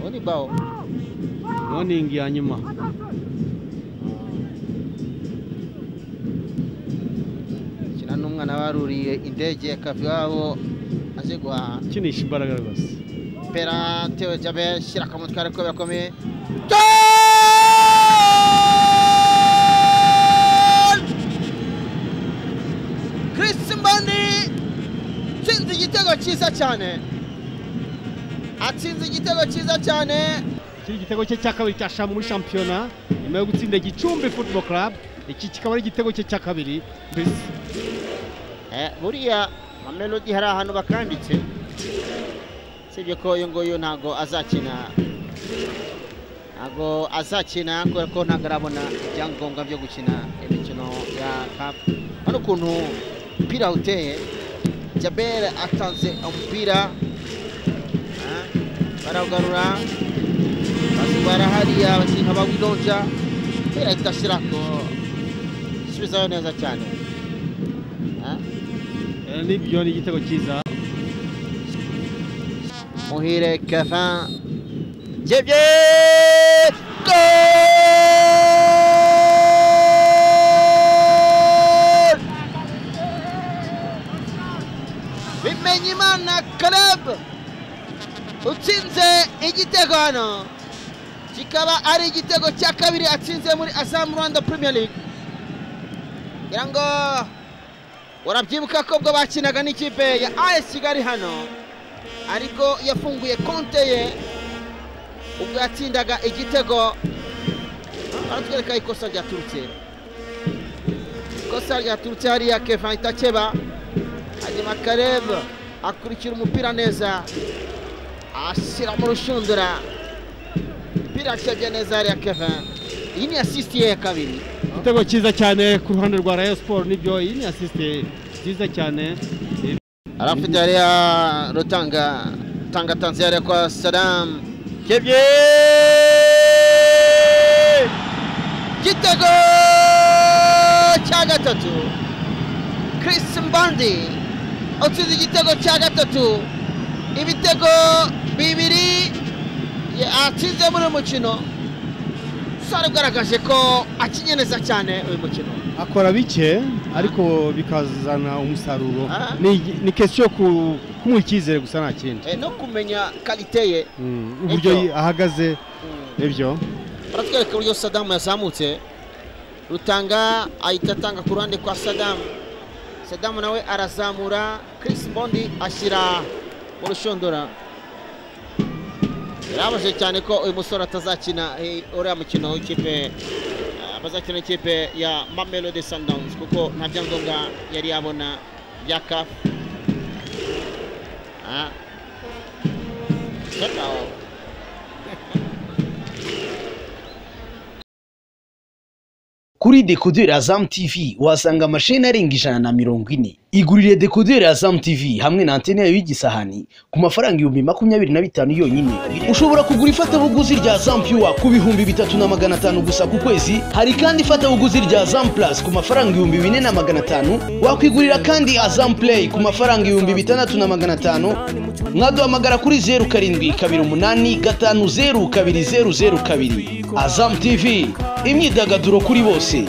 Uwo ni Bao. Warning ya nyuma. Kina n'umwana waruriye indege akava iwabo aje guhaha. Kinisha imbaraga rwose. Pera Theo Jabel shyira akamutwe ariko birakomeye. Chris Mbandi atsinze igitego cyiza cyane. Atsinze igitego cyiza cyane. Iki igitego cye cya kabiri cya muri shampiyona nyuma yo gutsinda Gicumbi Football Club. Iki kikaba ari igitego cye cya kabiri. Buriya Mamelodi hari ahantu bakanditse, sibyo ko uyu nguyu ntago azakina, ntago azakina kubera ko ntago arabona ibyangombwa byo gukina imikino ya CAF. Hano ukuntu umupira uteye, Jabel atanze umupira barawugarura, basubara hariya abakinnyi nka Bawilonja, umupira ahita ashyirako subizayo neza cyane. Nibyo ni igitego cyiza. Muhire Kevin Jebye goal! Bimenyimana Caleb utsinze igitego hano, kikaba ari igitego cya kabiri atsinze muri Azam Rwanda Premier League. Ngira ngo urabyibuka ko ubwo bakinaga n'ikipe ya AS Kigali hano, ariko yafunguye konte ye ubwo yatsindaga igitego. Baratwereka ikosa ryaturutse, ikosa ryaturutse hariya Kevin Itakeba, hanyuma Caleb akurikira umupira neza ashyira mu rushundura, umupira akebye neza hariya Kevin. Iyi ni assist ye ya kabiri. Igitego cyiza cyane ku ruhande rwa Rayon Sport. Nibyo, iyi ni assist nziza cyane. Arafite hariya Rutanga, Tanga tanze hariya kwa Saddam Kebye, igitego cya gatatu. Chris Mbandi utsinze igitego cya gatatu, ibitego bibiri atsinze muri uyu mukino. Sare ugaragaje ko akinye neza cyane uyu mukino, akora bike ariko bikazana umusaruro. Ni question kumuha icyizere gusa, nta kindi, no kumenya kalite ye, uburyo ahagaze. Nibyo baratwereka uburyo Saddam yazamutse. Rutanga ahita atanga ku ruhande kwa Saddam, Saddam nawe arazamura, Chris Mbondi ashyira mu rushundura. Birabaje cyane ko uyu musore atazakina uriya mukino w'ikipe, bazakina ikipe ya Mamelodi Sundowns kuko nta byangombwa yari yabona bya CAF. Kuri dekoderi Azam TV wasanga amasheni arenga 140. Igurire dekoderi Azam TV hamwe na antene yayo y'igisahani ku mafaranga 25,000 yonyine. Ushobora kugura ifatabuguzi rya Azam Pure ku 3,500 gusa ku kwezi. Hari kandi ifatabuguzi rya Azam Plus ku mafaranga 4,500. Wakwigurira kandi Azam Play ku mafaranga 6,500. Mwaduhamagara kuri 0728 50 2002. Azam TV, imyidagaduro kuri bose.